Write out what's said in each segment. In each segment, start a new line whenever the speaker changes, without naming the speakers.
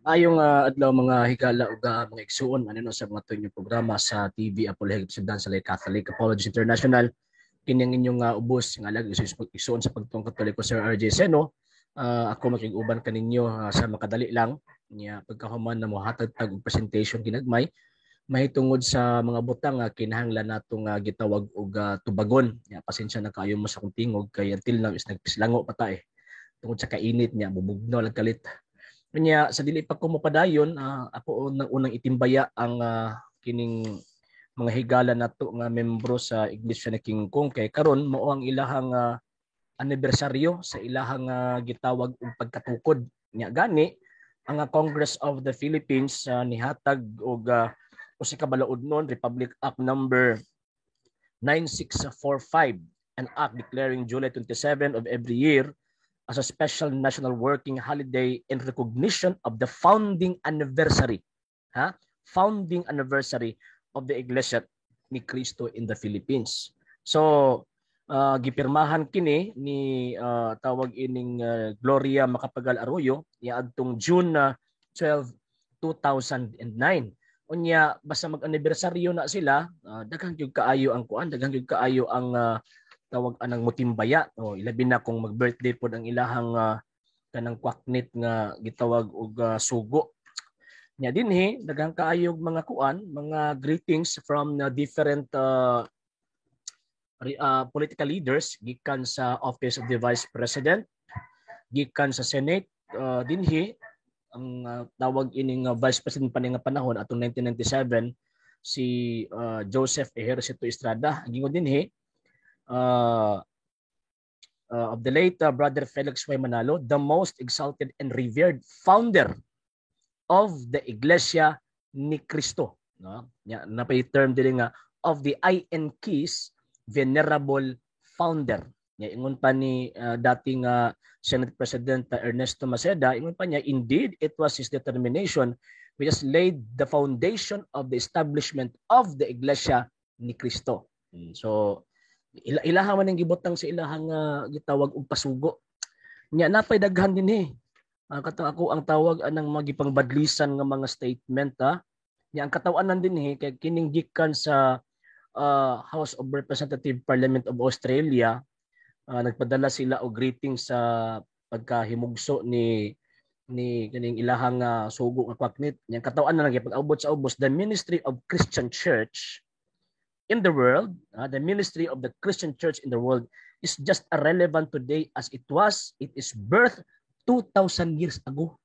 Maayong adlaw, mga higala ug mga igsuon, ano sa mga tunyong programa sa TV Apologetic Sudan sa Catholic Apologists International. Kini ang inyong ubos nga alag igsuon sa pagtuong Katoliko, Sir RJ Seno. Ako makig-uban kaninyo sa makadali lang nya pagkahuman na mohatag tag og presentation ginagmay mahitungod sa mga butang nga kinahanglan nato nga gitawag og tubagon. Nya pasensya na kaayo mo sa akong tingog kay until now is nagpislango pa ta eh. Tungod sa kainit niya, bubugno lang kalit. Kanya sa dili pa ko mopadayon, ako unang unang itimbaya ang kining mga higala nato nga membro sa Iglesia ni King Kong kay karon mao ang ilahang anibersaryo sa ilahang gitawag og pagkatukod. Nya gani ang Congress of the Philippines nihatag og usa ka balaodnon, Republic Act number 9645, an act declaring July 27 of every year as a special national working holiday in recognition of the founding anniversary. Ha? Founding anniversary of the Iglesia ni Cristo in the Philippines. So, gipirmahan kini ni tawag ining Gloria Macapagal Arroyo niadtong June 12, 2009. Unya basta mag-anibersaryo na sila, daghan gyud kaayo ang kuan, daghan gyud kaayo ang tawag anang mutimbaya o ilabi na kung mag-birthday pod ang ilahang kanang kwaknit nga gitawag og sugo. Nya dinhi daghang kaayog mga kuan, mga greetings from different political leaders gikan sa Office of the Vice President, gikan sa Senate. Dinhi ang tawag ining Vice President pa nga panahon atong 1997, si Joseph Ejercito Estrada. Ang gingon dinhi, of the late Brother Felix Y. Manalo, the most exalted and revered founder of the Iglesia ni Cristo. No? Nya napay term dili nga of the INK's venerable founder. Nya ingon pa ni dating Senate President Ernesto Maceda, ingon pa niya, "Indeed, it was his determination which has laid the foundation of the establishment of the Iglesia ni Cristo." So ilaha man ang gibutang sa ilahang gitawag og pasugo. Nya napay daghan dinhi. Kato ako ang tawag anang magipangbadlisan nga mga statement ha. Nya ang kataw-anan dinhi kay kining gikan sa House of Representative Parliament of Australia, nagpadala sila og greetings sa pagkahimugso ni kining ilahang sugo nga kwaknit. Nya ang kataw-anan lang pag-abot sa ubos, the Ministry of Christian Church in the world, the ministry of the Christian Church in the world is just as relevant today as it was it is birth 2,000 years ago.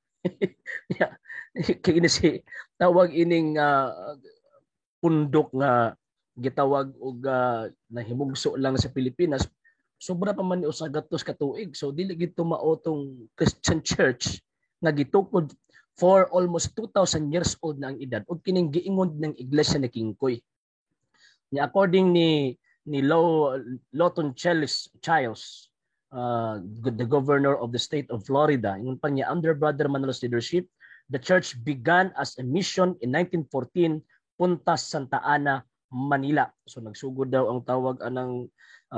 Yeah. Kay si tawag ining pundok nga gitawag og nahimugso lang sa Pilipinas, sobra pa man ni usa gatos ka tuig. So dili gid mao tong Christian Church nga gitukod for almost 2,000 years old na ang edad ug kining giingon ng Iglesia ni Kingkoy. Ni according ni Lawton Chiles Chiles, the governor of the state of Florida, ingon pa niya, "Under Brother Manalo's leadership, the church began as a mission in 1914, Punta Santa Ana, Manila." So nagsugod daw ang tawag anang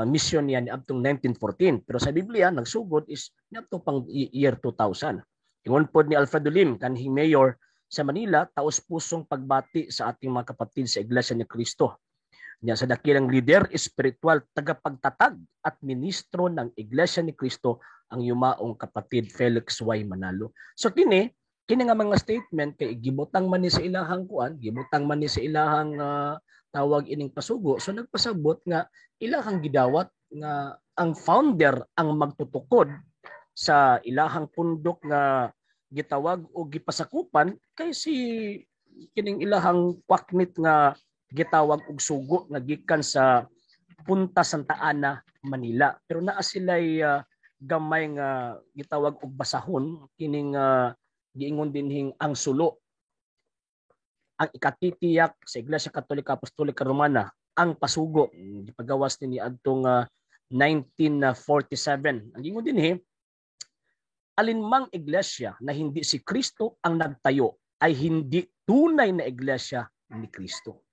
mission niya niadtong 1914. Pero sa Biblia nagsugod is niadto pang year 2000. Ingon pod ni Alfredo Lim, kanhing mayor sa Manila, "Taos-pusong pagbati sa ating mga kapatid sa Iglesia ni Cristo niya sa dakilang lider espiritual, tagapagtatag at ministro ng Iglesia ni Cristo, ang yumaong kapatid Felix Y. Manalo." So kini kini nga mga statement kay gibutang man ni sa ilahang kuan, gibutang man ni sa ilahang tawag ining pasugo. So nagpasabot nga ilahang gidawat nga ang founder ang magtutukod sa ilahang pundok nga gitawag o gipasakupan kay si kining ilahang kwaknit nga gitawag og sugo nga gikan sa Punta Santa Ana, Manila. Pero naa sila'y gamay nga gitawag og basahon kining giingon dinhing ang sulo. Ang ikatitiyak sa Iglesia Katolika Apostolika Romana, ang pasugo gipagawas ni adtong 1947. Ang giingon dinhi, alinmang iglesia na hindi si Kristo ang nagtayo ay hindi tunay na iglesia ni Kristo.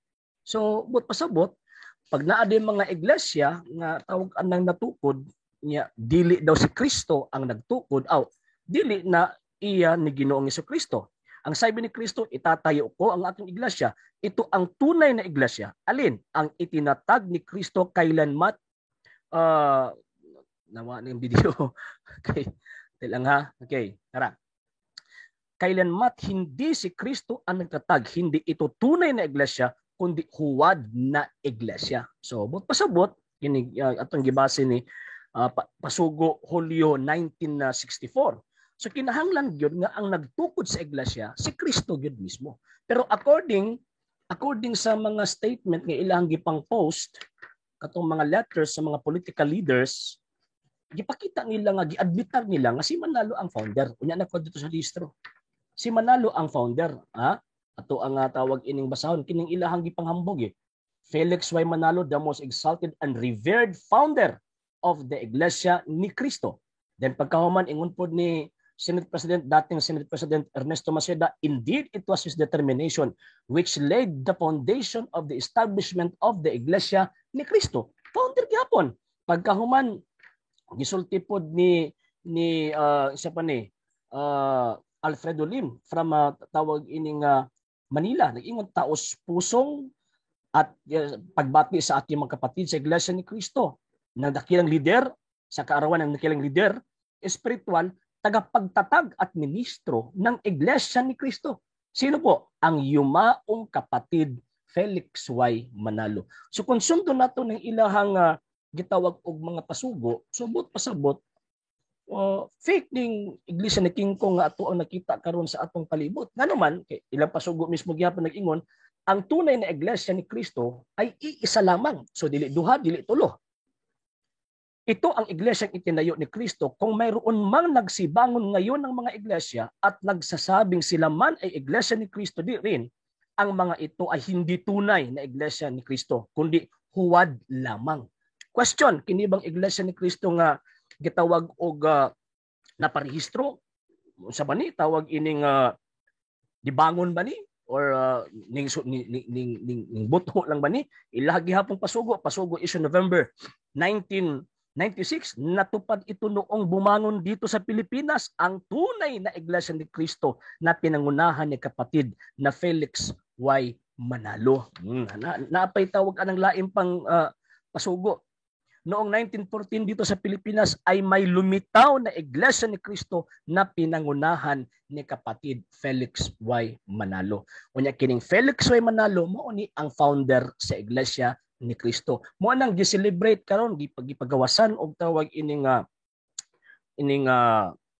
So, but pasabot, pag naa din mga iglesia nga tawag anang natukod niya, dili daw si Kristo ang nagtukod aw dili na iya ni Ginoong Kristo. Ang sabi ni Kristo, "Itatayo ko ang aking iglesia." Ito ang tunay na iglesia. Alin? Ang itinatag ni Kristo kailanmat nawa na yung video. Okay. Lang ha. Okay, tara. Kailanmat hindi si Kristo ang nagtatag, hindi ito tunay na iglesia, kundi huwad na iglesia. So, but pasabot, kini atong gibase ni Pasugo Hulyo 1964. So kinahanglan gyud nga ang nagtukod sa iglesia si Kristo gyud mismo. Pero according according sa mga statement nga ilang gipang post katong mga letters sa mga political leaders, gipakita nila nga giadmitar nila nga si Manalo ang founder. Unya na ko dito sa listro. Si Manalo ang founder, ha? Ato ang tawag ining basahon kining ilahang gipanghambog eh. Felix Y. Manalo, the most exalted and revered founder of the Iglesia ni Cristo. Then pagkahuman, ingon pod ni Senate President, dating Senate President Ernesto Maceda, "Indeed, it was his determination which laid the foundation of the establishment of the Iglesia ni Cristo." Founder gyapon. Pagkahuman, gisulti pod ni isa pa ni Alfredo Lim from tawag ining Manila, nag-ingon, "Taos pusong at pagbati sa aking mga kapatid sa Iglesia ni Cristo ng dakilang lider sa kaarawan ng dakilang lider espiritual, tagapagtatag at ministro ng Iglesia ni Cristo." Sino po? Ang yumaong kapatid Felix Y. Manalo. So kung sundo nato ng ilahang gitawag og mga pasugo, subot pasabot fake ning Iglesia ni King Kong nga ato ang nakita karon sa atong palibot. Ngano man kay ilang pasugo mismo gihapon nag-ingon, ang tunay na Iglesia ni Kristo ay iisa lamang. So dili duha, dili tulo. Ito ang iglesyang itinayo ni Kristo. Kung mayroon mang nagsibangon ngayon ng mga iglesia at nagsasabing sila man ay iglesia ni Kristo di rin, ang mga ito ay hindi tunay na iglesia ni Kristo, kundi huwad lamang. Question, kini bang iglesia ni Kristo nga gitawag og naparehistro sa ba ni tawag ining dibangon ba ni or ning, ning, ning, ning, ning buto lang ba ni? Ilaha gihapon pasugo, pasugo issue November 1996, natupad ito noong bumangon dito sa Pilipinas ang tunay na Iglesia ni Cristo na pinangunahan ni kapatid na Felix Y. Manalo. Na, naapay tawag anang lain pang pasugo. Noong 1914 dito sa Pilipinas ay may lumitaw na Iglesia ni Cristo na pinangunahan ni kapatid Felix Y. Manalo. Unya kining Felix Y. Manalo mao ni ang founder sa Iglesia ni Kristo. Mo nang gi-celebrate karon, gipagawasan og tawag ining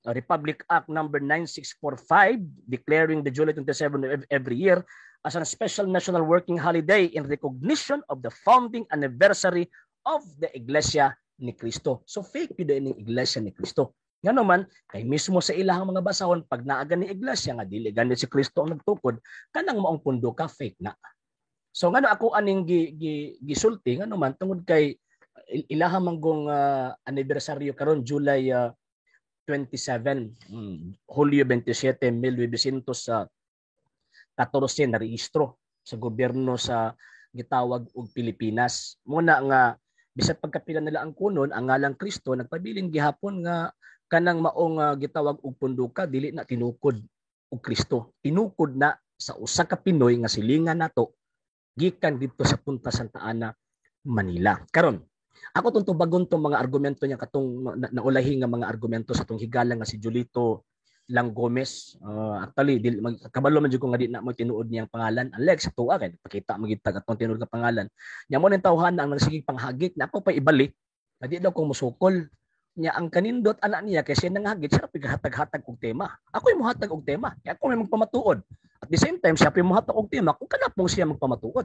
Republic Act number 9645 declaring the July 27 of every year as a special national working holiday in recognition of the founding anniversary of the Iglesia ni Cristo. So fake yun ining Iglesia ni Cristo. Nga naman, kay mismo sa ilahang mga basahon, pag naaga ni Iglesia nga dili gani si Kristo ang nagtukod, kanang maong pundo ka fake na. So ngano ako aning gi, gi, gisulti? Ngano man tungod kay ilaha manggong anibersaryo karon July 27, Hulyo 27, 1914 na rehistro sa gobyerno sa gitawag og Pilipinas. Muna nga bisan pagkapila nila ang kunon ang ngalang Kristo, nagpabilin gihapon nga kanang maong gitawag og punduka dili na tinukod og Kristo. Tinukod na sa usa ka Pinoy nga silingan nato gikan didto sa Punta Santa Ana, Manila. Karon, ako tong tubagon tong mga argumento niya katong naulahi nga mga argumento sa tong higala nga si Julito Lang Gomez. Actually, di, mag, kabalo man jud ko nga di na mo tinuod niyang pangalan. Unlike sa tuwa kay pakita man gid atong tinuod nga pangalan. Nya mo ning tawhan ang nagsigig panghagit na ako pa ibalik. Na di daw ko musukol. Nya ang kanindot anak niya kay siya nanghagit, siya pighatag-hatag og tema. Ako yung muhatag og tema. Kaya ako may magpamatuod. At the same time, siya pa muhatag og tema kung kanapong siya magpamatuod.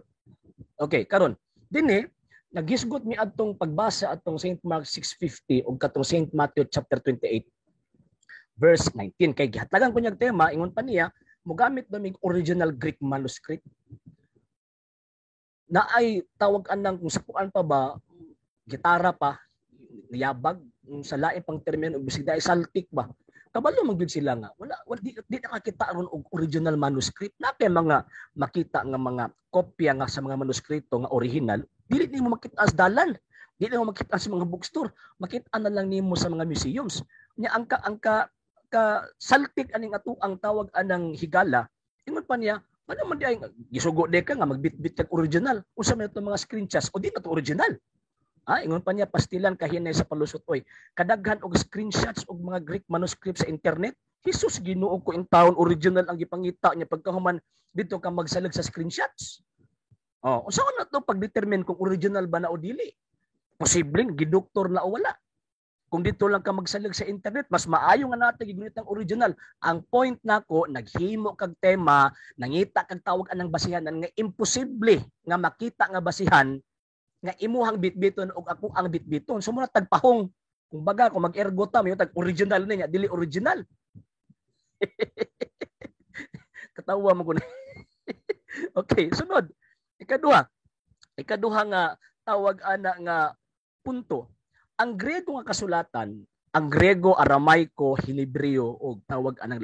Okay, karon dinhi naghisgot mi adtong pagbasa atong St. Mark 6:50 ug katong St. Matthew chapter 28 verse 19 kay gihatagan ko niyang tema. Ingon pa niya, mogamit daw mig original Greek manuscript na ay tawag anang kung sapuan pa ba, gitara pa, niyabag sa lain pang termino ug bisig dai saltik ba. Kabalo man gyud sila nga wala, wala di nakakita ron og original manuscript na kay mga makita nga mga kopya nga sa mga manuskrito nga original, dili nimo makita sa dalan, dili nimo makita sa mga bookstore, makita na lang nimo sa mga museums. Nya ang ka Pagka saltik aning ato ang tawag anang higala, ingon pa niya, ano man di ay gisugo di ka nga magbitbit kag original. Unsa man itong mga screenshots o di na to original? Ah, ingon pa niya, pastilan kahinay sa palusot oy. Kadaghan og screenshots og mga Greek manuscript sa internet. Jesus, Ginoo ko in town, original ang gipangita niya, pagkahuman dito ka magsalag sa screenshots. Oh, unsa na to pag-determine kung original ba na o dili? Posibleng gidoktor na o wala. Kung dito lang ka magsalag sa internet, mas maayo nga natin gigunit ang original. Ang point nako, naghimo kag tema, nangita kag tawag anang basihan nga imposible nga makita nga basihan nga imuhang bitbiton og ako ang bitbiton. So muna tagpahong. Kung baga, kung mag-ergo ta, may tag original niya, dili original. Katawa mo ko na. Okay, sunod. Ikaduha. Ikaduha nga tawag ana nga punto. Ang Grego nga kasulatan, ang Grego, Aramaiko, Hebreo o tawag anang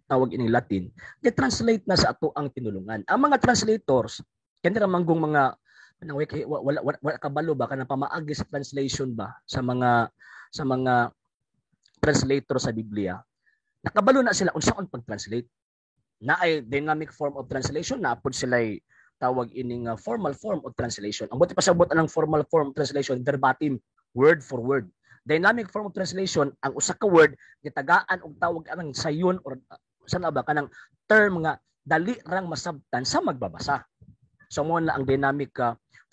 tawag ining Latin, gi-translate na sa ato ang tinulungan. Ang mga translators, kani ra manggong mga anang wala, wala, wala kabalo ba kanang pamaagi sa translation ba sa mga translator sa Biblia. Nakabalo na sila unsaon pag-translate. Na ay dynamic form of translation, na pud sila tawag ining formal form of translation. Ang buti pasabot anang formal form of translation, verbatim, word for word. Dynamic form of translation, ang usa ka word gitagaan og tawag anang sayon or sana ba kanang term nga dali rang masabtan sa magbabasa. So mo na ang dynamic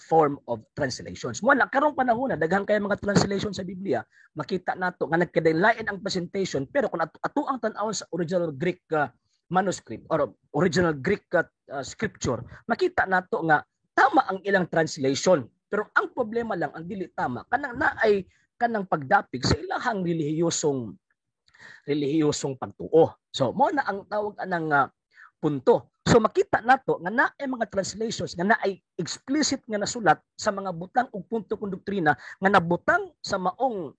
form of translations. Mo na karong panahon na daghan kay mga translation sa Biblia, makita nato nga nagkadain ang presentation, pero kung ato ang tan-awon sa original Greek manuscript or original Greek scripture, makita nato nga tama ang ilang translation. Pero ang problema lang, ang dili tama, kanang naay kanang pagdapig sa ilahang relihiyosong relihiyosong pagtuo. So mo na ang tawag anang punto. So makita nato nga naay mga translations nga naay explicit nga nasulat sa mga butang ug punto kung doktrina nga nabutang sa maong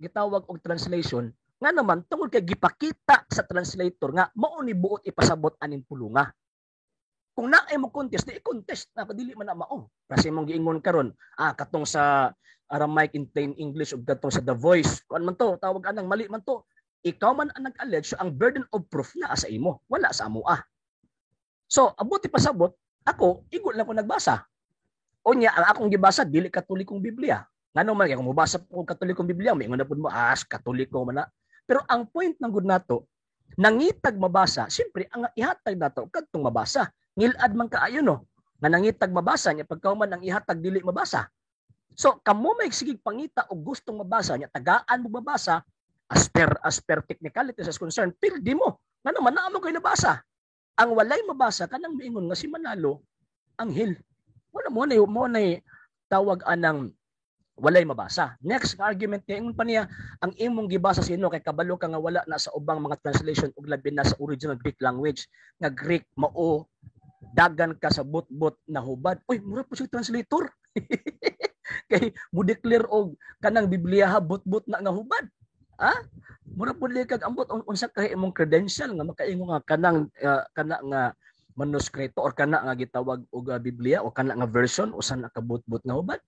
gitawag og translation, nga naman tungod kay gipakita sa translator nga mao ni buot ipasabot aning pulunga. Kung naay mo contest, di i-contest na dili man na mao. Kasi mong giingon karon, katong sa Aramaic in Plain English ug katong sa The Voice, kuan man to, tawag anang mali man to. Ikaw man ang nag-allege, so ang burden of proof naa sa imo, wala sa amoa. So, abuti pasabot, ako, igo lang ko nagbasa. Unya, ang akong gibasa, dili Katolikong Biblia. Ngano man, kaya kung mubasa po Katolikong Biblia, may na pud mo, ah, Katoliko man na. Pero ang point ng good nato, nangitag mabasa, siyempre, ang ihatag nato, kadtong mabasa. Ngilad man kaayo, no? Nga nangitag mabasa niya, pagkauman ang ihatag dili mabasa. So, kamo may sigig pangita o gustong mabasa niya, tagaan mo mabasa, as per technicalities as concerned, pildi mo. Ngano man, naa mo kayo nabasa. Ang walay mabasa, kanang miingon nga si Manalo, anghel. Wala mo na tawag anang walay mabasa. Next argument niya, ingon pa niya, ang imong gibasa sino kay kabalo ka nga wala na sa ubang mga translation ug labi na sa original Greek language nga Greek mao dagan ka sa bot-bot na hubad. Uy, mura po siya translator. Kay mo declare og kanang Biblia ha bot-bot na nga hubad. Ha? Mura po kag ambot unsa kay imong credential nga makaingon nga kanang kana nga manuskrito or kana nga gitawag og Biblia o kana nga version usa na ka bot-bot nga hubad?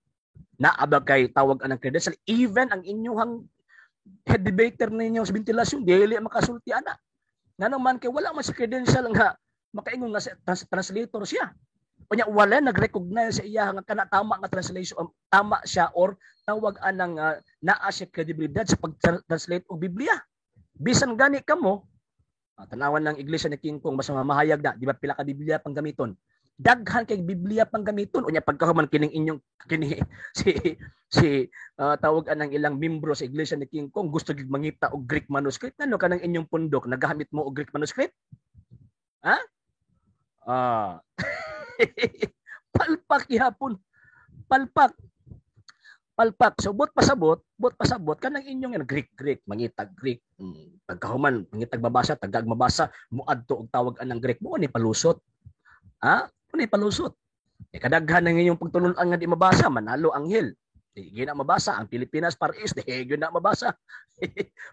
Naa ba kay tawag anang credential? Even ang inyong head debater ninyo sa bentilasyon dili makasulti ana. Ngano man kay wala man sa credential nga makaingon nga translator siya. Unya wala nag-recognize sa iya nga kana tama nga translation, tama siya or tawag anang naa siya credibilidad sa pag-translate og Biblia. Bisan gani kamo, tanawan ng Iglesia ni King Kong, basta mahayag na, di ba pila ka Biblia pang gamiton? Daghan kay Biblia pang gamiton. Unya pagkahuman kining inyong kini si si tawag anang ilang membro sa Iglesia ni King Kong gusto gid mangita og Greek manuscript, ngano kanang inyong pundok nagahamit mo og Greek manuscript? Ha? Ah. Palpak gihapon. Palpak. Palpak. So buot pasabot kanang inyong yan, Greek Greek mangitag Greek. Pagkahuman mangitag mabasa, tagag mabasa, muadto og tawag anang Greek mo ni palusot. Ha? Mo ni palusot. E kadaghan ng inyong pagtulun-an nga di mabasa, Manalo anghel. Di gyud na mabasa ang Pilipinas Far East, di gyud na mabasa.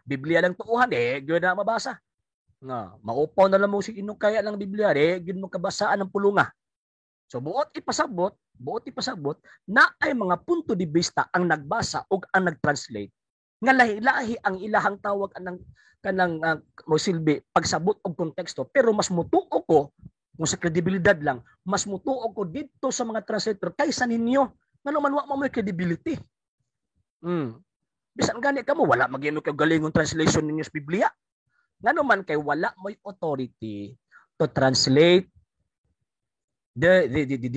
Biblia lang tuuhan, di gyud na mabasa. Nga, maupaw na lang mo si kaya ng Biblia, di gyud mo kabasaan ng pulunga. So buot ipasabot na ay mga punto de vista ang nagbasa o ang nag-translate. Nga lahi-lahi ang ilahang tawag anang kanang mosilbi pagsabot og konteksto, pero mas mutuo ko kung sa kredibilidad lang, mas mutuo ko didto sa mga translator kaysa ninyo. Ngano man wa mo may credibility. Bisan gani kamo, wala magyud kay galingon translation ninyo sa Biblia. Ngano man kay wala mo'y authority to translate the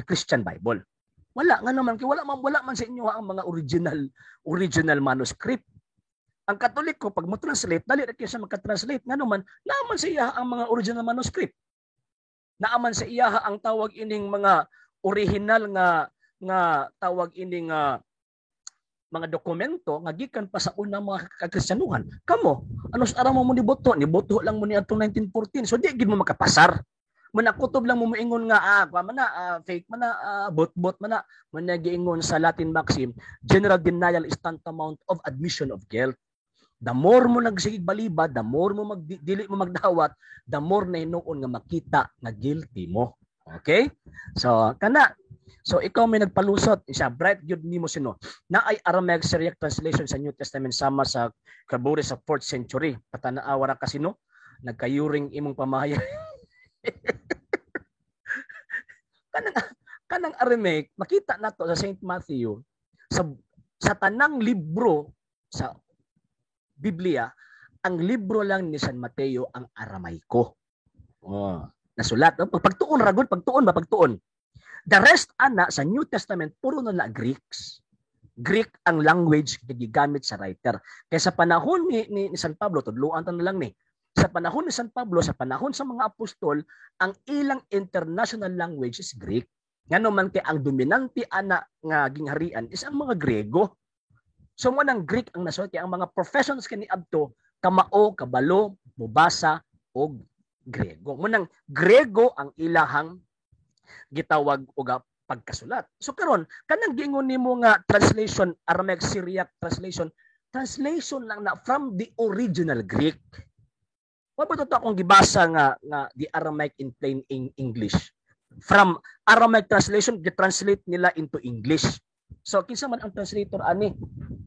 Christian Bible. Wala, nga naman kay wala man sa inyo ang mga original original manuscript. Ang Katoliko, pag mo translate, dali ra kay siya maka-translate, ngano man naaman sa iya ang mga original manuscript. Naaman sa iya ang tawag ining mga original nga nga tawag ining mga dokumento nga gikan pa sa unang mga kakristiyanuhan. Kamo, ano sa mo mo niboto? Niboto lang mo ni atong 1914. So di gid mo makapasar. Manakutob lang mo moingon nga kwa man na fake man na, bot-bot man na. Man giingon sa Latin maxim, "General denial is tantamount of admission of guilt." The more mo nagsigig balibad, the more mo dili mo magdawat, the more na hinuon nga makita nga guilty mo. Okay? So kana. So ikaw may nagpalusot, isa bright gyud nimo sino. Na ay Aramaic Syriac translation sa New Testament sama sa kaburi sa 4th century. Patanaawa ra kasino, nagkayuring imong pamahayag. Kanang kanang Aramaic makita nato sa Saint Matthew, sa tanang libro sa Biblia, ang libro lang ni San Mateo ang Aramaiko. Oh, nasulat. No? Pagtuon ra gud, pagtuon ba, pagtuon. The rest ana sa New Testament puro na na Greeks. Greek ang language nga gigamit sa writer. Kaya sa panahon ni San Pablo, tudluan ta na lang ni. Sa panahon ni San Pablo, sa panahon sa mga apostol, ang ilang international language is Greek. Ngano man kay ang dominante ana nga gingharian is ang mga Grego. So mo nang Greek ang nasulat, kay ang mga professions kani adto kamao, kabalo, mubasa og Grego. Mo nang Grego ang ilahang gitawag og pagkasulat. So karon, kanang giingon nimo nga translation, Aramaic Syriac translation, translation lang na from the original Greek. Wa ba to akong gibasa nga nga the Aramaic in plain in English? From Aramaic translation, gi-translate nila into English. So kinsa man ang translator ani?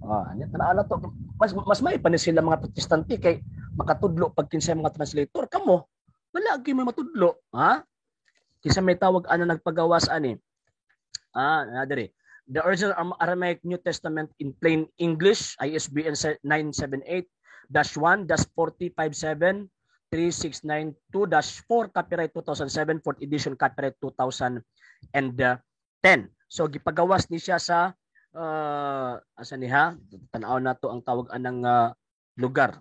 Ah, anya tanaw na to. Mas may pa ni sila mga Protestante kay makatudlo pag kinsa mga translator. Kamo, wala gyud may matudlo, ha? Kinsa may tawag ana nagpagawas ani? Ah, na diri. The original Aramaic New Testament in plain English, ISBN 978-1-4057 3692-4, copyright 2007, fourth edition, copyright 2010. So gipagawas ni siya sa asa ni ha? Tan-aw na to ang tawag anang lugar.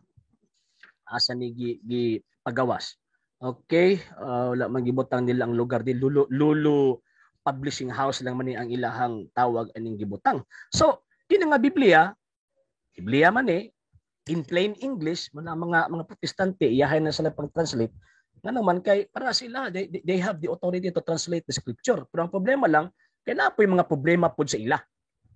Asa ni gi pagawas. Okay, wala man gibutang nila ang lugar di Lulu, Lulu Publishing House lang man ni ang ilahang tawag aning gibutang. So, kini nga Biblia, Biblia man eh, in plain English, mga mga mga Protestante iyahay na sila pag-translate, nga naman kay para sila, they have the authority to translate the scripture. Pero ang problema lang, kay naa po'y mga problema pod sa ila.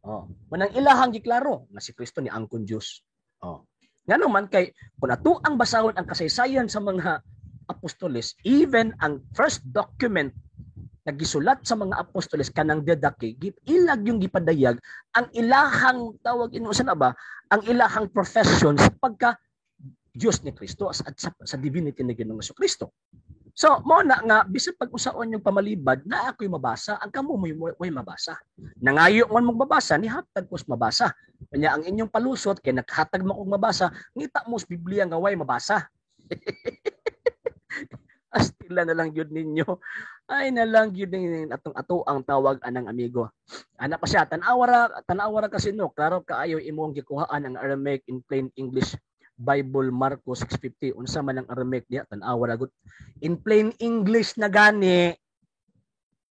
Oh, manang ilahang giklaro nga si Kristo ni angkon Dios. Oh. Nga naman kay kung ato ang basahon ang kasaysayan sa mga apostoles, even ang first document na gisulat sa mga apostoles, kanang Didache, ilag yung gipadayag ang ilahang tawag inuusan na ba ang ilahang profession sa pagka Diyos ni Kristo at sa divinity ni Ginoong Kristo. So, mo na nga bisan pag usaon yung pamalibad na ako'y mabasa, ang kamo mo'y mo'y mabasa. Nangayo man mong mabasa, ni hatag ko mabasa. Kanya ang inyong palusot kay naghatag mo kog mabasa, ngita mo sa Biblia nga way mabasa. Astila na lang yun ninyo. Ay na lang yun ninyo atong ato ang tawag anang amigo. Ana pa siya, tan-awara kasi no, klaro kaayo imong gikuhaan ang Aramaic in plain English Bible Marco 650. Unsa man ang Aramaic diha, tan-awara gud. In plain English na gani.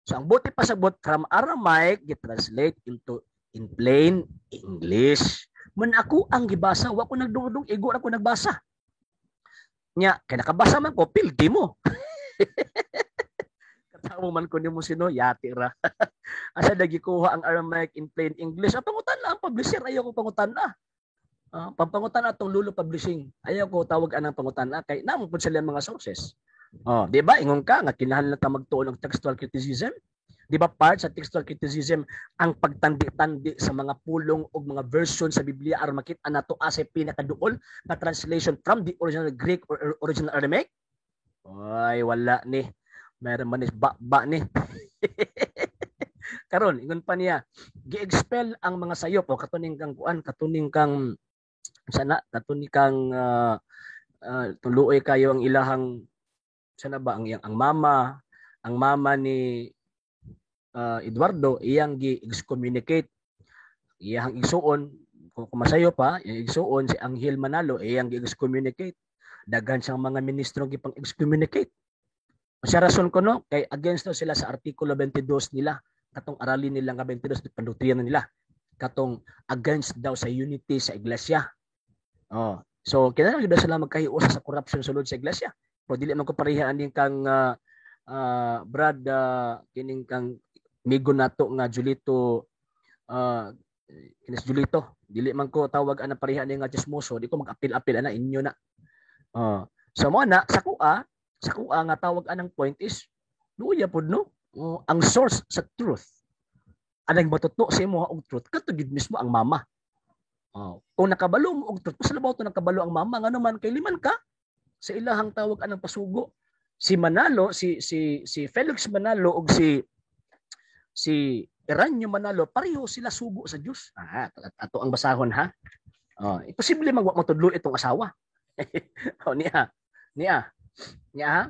So ang buti pasabot, from Aramaic gi-translate into in plain English. Man ako ang gibasa, wa ko nagdungdung, igo ra ko nagbasa. Nya, kay nakabasa man ko, pildi mo. Katawo man ko nimo sino, yati ra. Asa nagikuha ang Aramaic in plain English? Ah, pangutan na ang publisher, ayaw ko pangutan na. Pampangutan atong Lulu Publishing. Ayaw ko tawag anang pangutan na kay namo pud sila mga sources. Oh, di ba? Ingon ka nga kinahanglan ta magtuon og textual criticism. Di ba part sa textual criticism ang pagtandi-tandi sa mga pulong o mga version sa Biblia aron makita nato asay pinakaduol na translation from the original Greek or original Aramaic? Ay, wala ni. Meron man ni ba, ba ni. Karon, ingon pa niya, gi-expel ang mga sayop o katuning kang kuan, katuning kang sana, katuning kang tuluoy kayo ang ilahang sana ba ang mama ni Eduardo, iyang gi-excommunicate iyang igsuon. Kung masayo pa iyang igsuon si Angel Manalo, iyang gi-excommunicate. Daghan siyang mga ministro gipang excommunicate. Sa rason ko no, kay against daw sila sa artikulo 22 nila, katong aralin nila nga 22, pandoktrina nila, katong against daw sa unity sa iglesia. Oh, so kinahanglan gyud sila magkahiusa sa corruption sulod sa iglesia. Pero dili man ko pareha aning kang Brad, kining kang migo nato nga Julito, kinis Julito, dili man ko tawag ana pareha ni nga chismoso, di ko mag-apil-apil ana inyo na. So mo na sa kuha nga tawag anang point is luya pod no. Ang source sa truth, anang matuto sa imo og truth, kadto gid mismo ang mama. Kung nakabalo mo og truth, mas labaw to nakabalo ang mama, ngano man kay liman ka sa ilahang tawag anang pasugo. Si Manalo, si si si Felix Manalo og si Eranio Manalo, pareho sila sugo sa Dios. Ah, ato ang basahon ha. Oh, imposible magwa matudlo itong asawa. Oh, niya. Niya. Niya ha?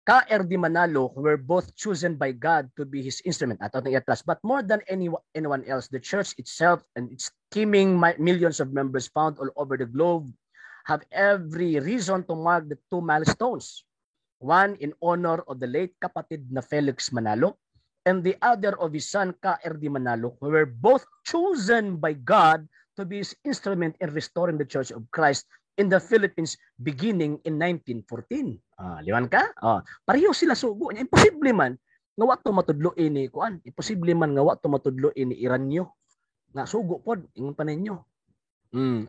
Ka R.D. Manalo were both chosen by God to be his instrument at atong iatras. But more than anyone else, the church itself and its teeming millions of members found all over the globe have every reason to mark the two milestones. One in honor of the late kapatid na Felix Manalo and the other of his son Ka R.D. Manalo, who were both chosen by God to be his instrument in restoring the Church of Christ in the Philippines beginning in 1914. Ah, liwan ka? Ah, pareho sila sugo. Imposible man nga wa to matudlo ini kuan. Imposible man nga wa to matudlo ini Iranyo. Nga sugo pod ingon pa ninyo.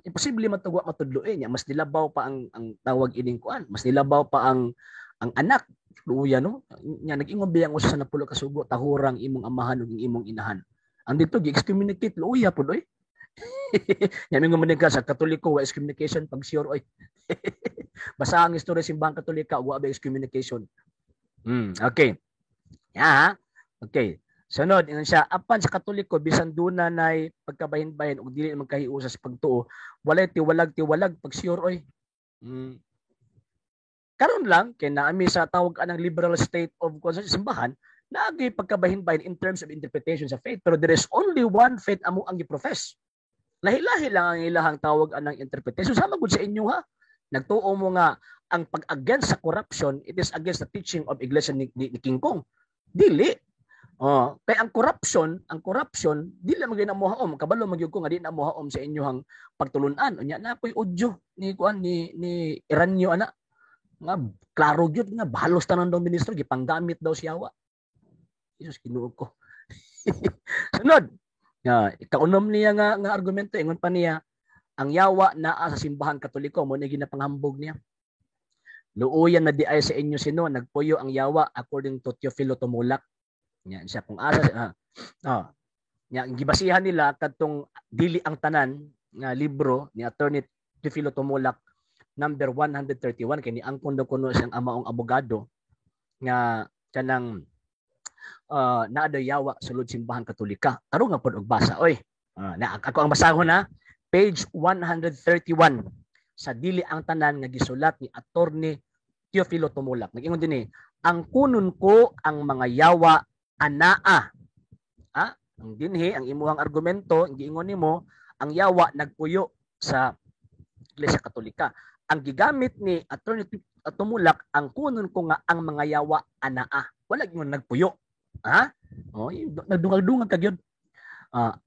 Imposible man to wa matudlo niya. Mas nilabaw pa ang tawag ining kuan. Mas nilabaw pa ang anak. Luya no. Nya nag-ingon biyang usa sa napulo ka sugo, tahurang imong amahan ug imong inahan. Ang dito gi-excommunicate, luya pod oy. Nya mingon man ka sa Katoliko wa excommunication pag sure oy. Basta ang istorya simbahang Katolika, wa ba excommunication. Okay. Ya. Okay. Sunod, ingon siya, apan sa Katoliko, bisan duna nay pagkabahin-bahin ug dili magkahiusa sa pagtuo, walay tiwalag-tiwalag pag sure oy. Karon lang kay naami sa tawag anang liberal state of simbahan, naagi pagkabahin-bahin in terms of interpretation sa faith, pero there is only one faith amo ang gi-profess. Lahi-lahi lang ang ilahang tawag anang interpretation. Sama gud sa inyo ha. Nagtuo mo nga ang pag-against sa corruption, it is against the teaching of Iglesia ni King Kong. Dili. Oh, kay ang corruption dili man gyud na mohaom, kabalo man gyud ko nga di na mohaom sa inyohang pagtulunan. Unya na ako'y audio ni kuan ni Iranyo ana nga klaro gyud nga halos tanan daw ministro gipanggamit daw siya wa. Jesus, Ginoo ko. Sunod. Nga ikaunom niya nga argumento, ingon pa niya, ang yawa naa sa simbahan Katoliko, mo ni ginapanghambog niya. Luoyan na di ay sa inyo sino nagpuyo ang yawa according to Teofilo Tumulak. Nya siya kung asa nya gibasihan nila kadtong Dili ang Tanan nga libro ni Attorney Teofilo Tumulak, number 131, kay ni angkon daw kuno siyang amaong abogado nga kanang naa daw yawa sulod simbahan Katolika. Tarong nga pod og basa oy. Na ako ang basahon na page 131 sa Dili ang Tanan nga gisulat ni Attorney Teofilo Tumulak. Nag-ingon din eh, ang kunon ko ang mga yawa anaa. Ah, ang dinhi ang imuhang argumento, ang giingon nimo, ang yawa nagpuyo sa Iglesia Katolika. Ang gigamit ni Attorney Tumulak, ang kunon ko nga ang mga yawa anaa. Wala gyud nagpuyo. Ha? Oh, nagdungag-dungag ka gyud.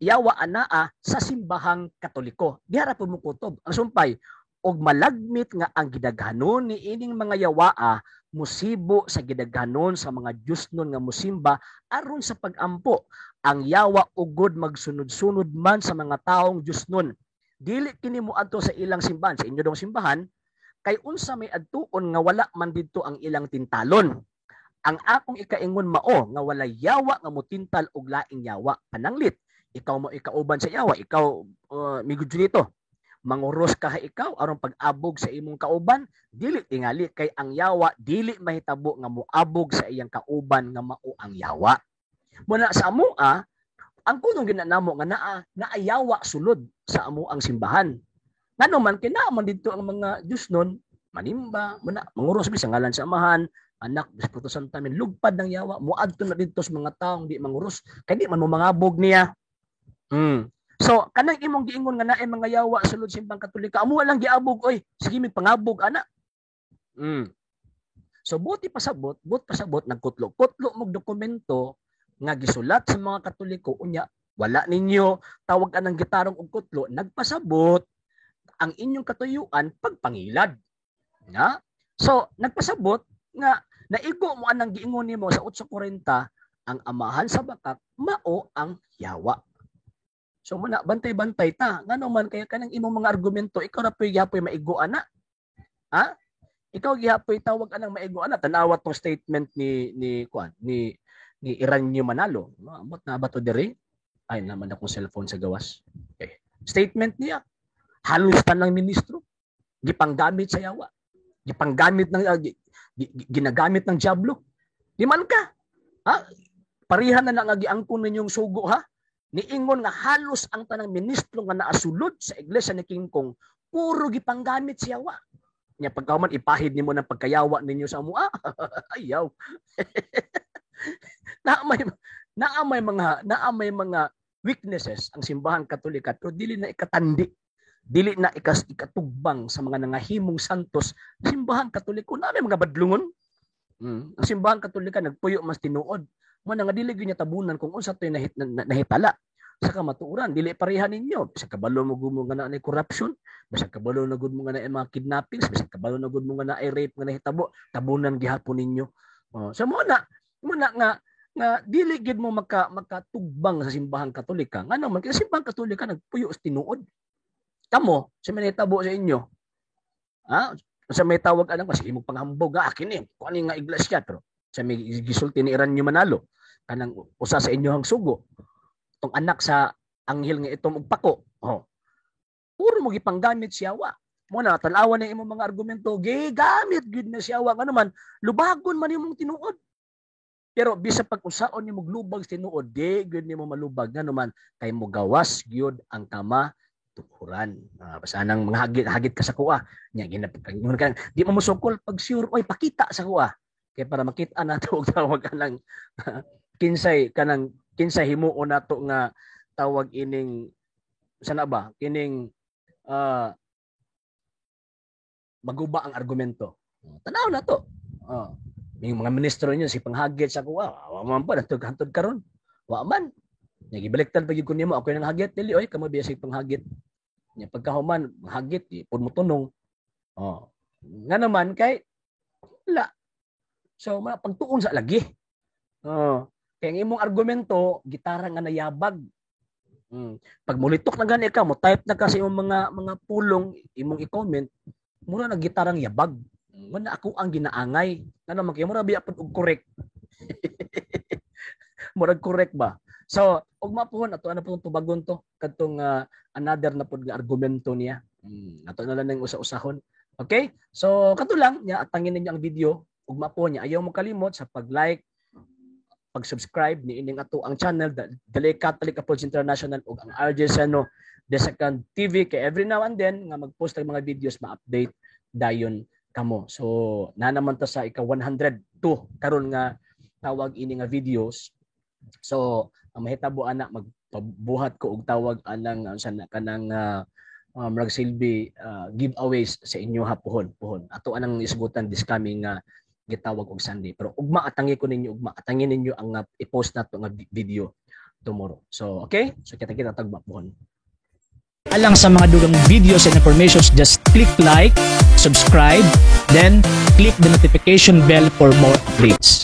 Yawa anaa sa simbahang Katoliko. Diha ra po mo kutob. Ang sumpay, og malagmit nga ang gidaghanon ni ining mga yawaa musibo sa gidaghanon sa mga Diyosnon nga musimba aron sa pagampo. Ang yawa ugod magsunod-sunod man sa mga taong Diyosnon. Dili kini moadto sa ilang simbahan, sa inyo dong simbahan, kay unsa may adtuon nga wala man didto ang ilang tintalon. Ang akong ikaingon mao nga walay yawa nga mutintal og laing yawa. Pananglit, ikaw mo ikauban sa yawa, ikaw migud dito. Manguros ka ha ikaw aron pag-abog sa imong kauban, dili tingali kay ang yawa dili mahitabo nga moabog sa iyang kauban nga mao ang yawa. Muna sa amoa, ang kunong ginanamo nga naa naayawa sulod sa amo ang simbahan. Ngano man kay naa man didto ang mga Diyos nun, manimba, muna manguros bi sa ngalan sa Amahan, Anak, Espiritu Santo, amen. Lugpad ng yawa, muadto na didto sa mga taong di manguros, kay di man mo mangabog niya. So, kanang imong giingon nga naay mga yawa sulod simbang Katolika, amo lang giabog oy, sige mi pangabog ana. So buti pasabot, but pasabot nagkutlo. Kutlo mog dokumento nga gisulat sa mga Katoliko unya wala ninyo tawag anang gitarong og kutlo, nagpasabot ang inyong katuyuan pagpangilad. Nga? So, nagpasabot nga naigo mo anang giingon nimo sa 8:40 ang amahan sa bakak mao ang yawa. So muna bantay-bantay ta ngano man kay kanang imong mga argumento ikaw ra puy gihapoy maigo ana. Ha? Ikaw gihapoy tawag anang maigo ana. Tan-awa tong statement ni kuan ni Iranyo Manalo. Amot na ba to diri? Ay naman akong cellphone sa gawas. Okay. Statement niya. Halos tanang ministro gipanggamit sa yawa. Gipanggamit ng ginagamit ng diablo. Di man ka. Ha? Parihan na nga giangkon ninyong sugo ha. Niingon nga halos ang tanang ministro nga naasulod sa iglesia ni King Kong puro gipanggamit sa yawa. Nya pagkahuman ipahid nimo ng pagkayawa ninyo sa amoa. Ayaw. Naa may mga weaknesses ang simbahan Katolika pero dili na ikatandi, dili na ikatugbang sa mga nangahimong santos. Simbahan Katoliko na may mga badlungon. Ang simbahan Katolika nagpuyo mas tinuod. Mo na nga dili gyud niya tabunan kung unsa to'y nahitala sa kamatuoran. Dili pareha ninyo. Bisag kabalo mo gud mo nga naa corruption, bisag kabalo na gud mo nga naa mga kidnappings, bisag kabalo na gud mo nga naa rape nga nahitabo, tabunan gihapon ninyo. Oh, so mo na nga nga dili gid mo makatugbang sa simbahan Katolika. Ngano man kay simbahan Katolika nagpuyo sa tinuod. Kamo, sa may nahitabo sa inyo. Ha? Sa may tawag anang kasi imong panghambog akin ni. Kung ano nga iglesia pero sa may gisulti ni Iranyo Manalo kanang usa sa inyohang sugo tong anak sa anghel nga itom og pako. Oh. Puro mo gipanggamit siya wa. Mo na tan-awan na imong mga argumento, gigamit gyud na siya wa ngano man lubagon man imong tinuod. Pero bisa pag usaon nimo lubag sa tinuod, di gyud nimo malubag ngano man kay mogawas gyud ang kama tukuran. Basta nang mga hagit ka sa kuha. Nya ginapag kan di mo mosukol pag sure oy pakita sa kuha. Kay para makita nato og tawag anang kinsay kanang kinsay himuon nato nga tawag ining sana ba kining maguba ang argumento. Tanaw na to. Yung mga ministro niyo si panghagit sa kuha. Wa man pa hantod karon. Wa man. Nya gibaliktad pa gyud ko nimo ako nang hagit dili oy kamo biya sig panghagit. Nya pagkahuman hagit pud mo tunong. Oh. Nga naman kay wala. So mga pagtuon sa lagi. Oh. Kay ang imong argumento gitara nga nayabag. Pag mulitok na gani ka, mo type na ka sa imong mga pulong imong i-comment, mura na gitarang yabag. Muna ako ang ginaangay. Ngano man kay mura biya pud og correct. Murag correct ba? So, ugma puhon ato ana pud tubagon to kadtong another na pud nga argumento niya. Ato na lang ning usa-usahon. Okay? So, kato lang nya atangin ninyo ang video. Ugma po niya ayaw mo kalimot sa pag-like, pag-subscribe ni ining ato ang channel The Lay Catholic Approach International ug ang RJ Seno The Second TV kay every now and then nga mag-post ang mga videos ma-update dayon kamo. So na naman ta sa ika 102 karon nga tawag ini nga videos. So ang mahitabo ana magpabuhat ko og tawag anang sa kanang murag silbi giveaways sa inyo ha puhon. Ato anang isgutan this coming gitawag og Sunday. Pero ugma atangi ko ninyo, ugma atangi ninyo ang i-post nato nga video tomorrow. So okay? So kita-kita tagma puhon. Alang sa mga dugang videos and informations, just click like, subscribe, then click the notification bell for more updates.